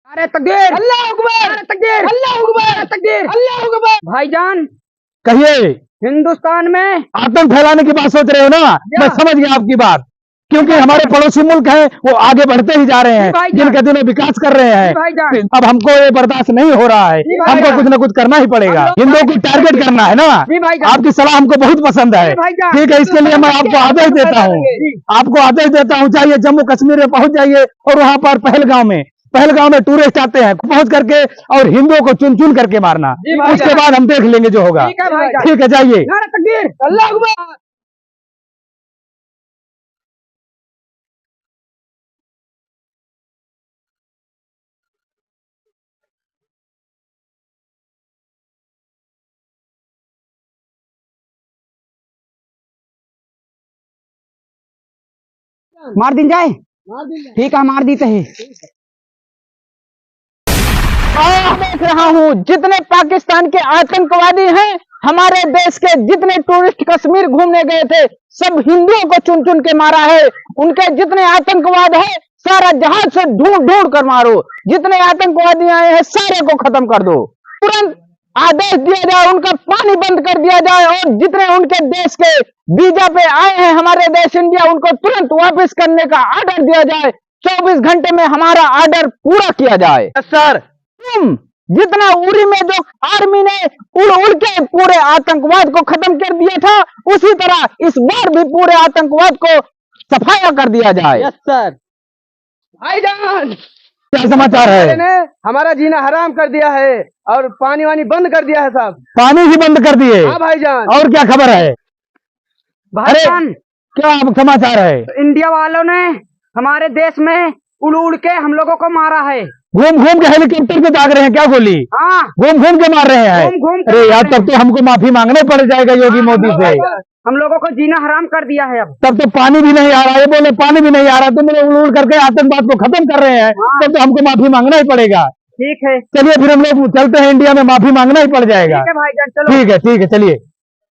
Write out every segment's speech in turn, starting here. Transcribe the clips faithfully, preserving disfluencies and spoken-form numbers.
नारे तकबीर! अल्लाह अकबर! नारे तकबीर! अल्लाह अकबर! नारे तकबीर! अल्लाह अकबर! भाईजान, कहिए। हिंदुस्तान में आतंक फैलाने की बात सोच रहे हो ना? या। मैं समझ गया आपकी बात, क्योंकि हमारे पड़ोसी मुल्क हैं, वो आगे बढ़ते ही जा रहे हैं, जी भाईजान। दिन के दिन वो विकास कर रहे हैं। जी भाईजान। अब हमको ये बर्दाश्त नहीं हो रहा है, जी भाईजान। हमको कुछ ना कुछ करना ही पड़ेगा। हम लोग हिंदुओं को target करना है ना? जी भाईजान। आपकी सलाह हमको बहुत पसंद है। जी भाईजान। ठीक है, इसके लिए मैं आपको आदेश देता हूँ, जी। आपको आदेश देता हूँ, जाइए जम्मू कश्मीर में पहुंच जाइए और वहाँ पर पहलगाम में पहलगाम में tourist आते हैं, पहुंच करके और हिंदुओं को चुन चुन करके मारना। जी भाई उसके साहब। बाद हम देख लेंगे जो होगा। ठीक है भाई साहब। ठीक है, जाइए। नारा तकबीर, अल्लाह अकबर। मार दीन जाए? मार दीन जाए। ठीक है, मार दीते हैं। मैं देख रहा हूँ, जितने पाकिस्तान के आतंकवादी हैं, हमारे देश के जितने tourist कश्मीर घूमने गए थे, सब हिंदुओं को चुन चुन के मारा है। उनके जितने आतंकवाद है, सारा जहाज से ढूंढ ढूंढ कर मारो। जितने आतंकवादी आए हैं, सारे को खत्म कर दो। तुरंत आदेश दिया जाए, उनका पानी बंद कर दिया जाए और जितने उनके देश के वीजा पे आए हैं हमारे देश इंडिया, उनको तुरंत वापस करने का order दिया जाए। चौबीस घंटे में हमारा order पूरा किया जाए। Yes, sir। तुम जितना उरी में जो army ने उड़ उड़ के पूरे आतंकवाद को खत्म कर दिया था, उसी तरह इस बार भी पूरे आतंकवाद को सफाया कर दिया जाए। Yes, sir। भाईजान, क्या समाचार है? ने हमारा जीना हराम कर दिया है और पानी वानी बंद कर दिया है साहब। पानी भी बंद कर दिए? हाँ भाईजान। और क्या खबर है? भाईजान, अरे, क्या समाचार है? इंडिया वालों ने हमारे देश में उड़ उड़ के हम लोगों को मारा है। घूम घूम के helicopter पे दाग रहे हैं क्या गोली? हाँ। घूम घूम के मार रहे हैं? घूम घूम के अरे यार, मार रहे हैं। तब तो हमको माफी मांगना ही पड़ जाएगा योगी हाँ, मोदी से। हम लोगों को जीना हराम कर दिया है अब। तब तो पानी भी नहीं आ रहा, ये बोले पानी भी नहीं आ रहा, तुम लोग उड़ उड़ करके आतंकवाद को खत्म कर रहे हैं, हाँ। तब तो हमको माफी मांगना ही पड़ेगा। ठीक है। चलिए फिर हम लोग चलते हैं इंडिया में, माफी मांगना ही पड़ जाएगा। ठीक है भाईजान, चलो। ठीक है, ठीक है, चलिए।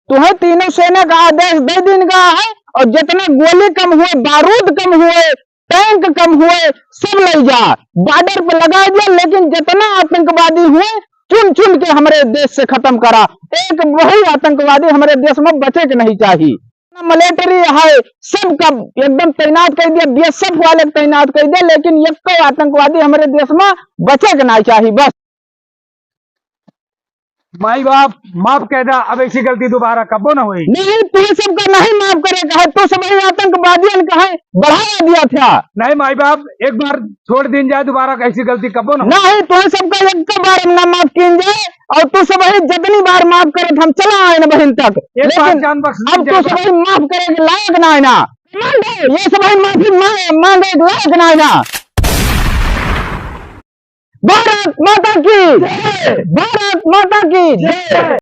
तुम्हें तीनों सेना का आदेश दे दीन गया है और जितना गोली कम हुए, बारूद कम हुए, tank कम हुए, सब ले जा, border पे लगा दिया, लेकिन जितना आतंकवादी हुए, चुन चुन के हमरे देश से खत्म करा। एक वही आतंकवादी हमरे देश में बचे के नहीं चाहिए। Military है, सबका एकदम तैनात कर दिया, B S F वाले को तैनात कर दिया, लेकिन एक आतंकवादी हमरे देश में बचे के नहीं चाहिए। बस। माई बाप माफ कर दा, अब ऐसी गलती दोबारा कबो ना होई। नहीं, तू सबका नहीं माफ करे का है, तू सब ही आतंकवादियन का है बढ़ावा दिया था। नहीं माई बाप, एक बार छोड़ दीन जाए, दोबारा ऐसी गलती कबो ना होई। नहीं, तू सबका एक बार ना माफ कीन जाए, और तू सब ही जितनी बार माफ करे हम चला आए ना बहन तक, एक बार लेकिन जान बख्श अब दीन तू जाए। सब ही माफ करे के लायक ना है ना। ये सब ही माफी मांगे, मांगे के लायक ना है ना। भारत माता की जय। भारत माता की जय।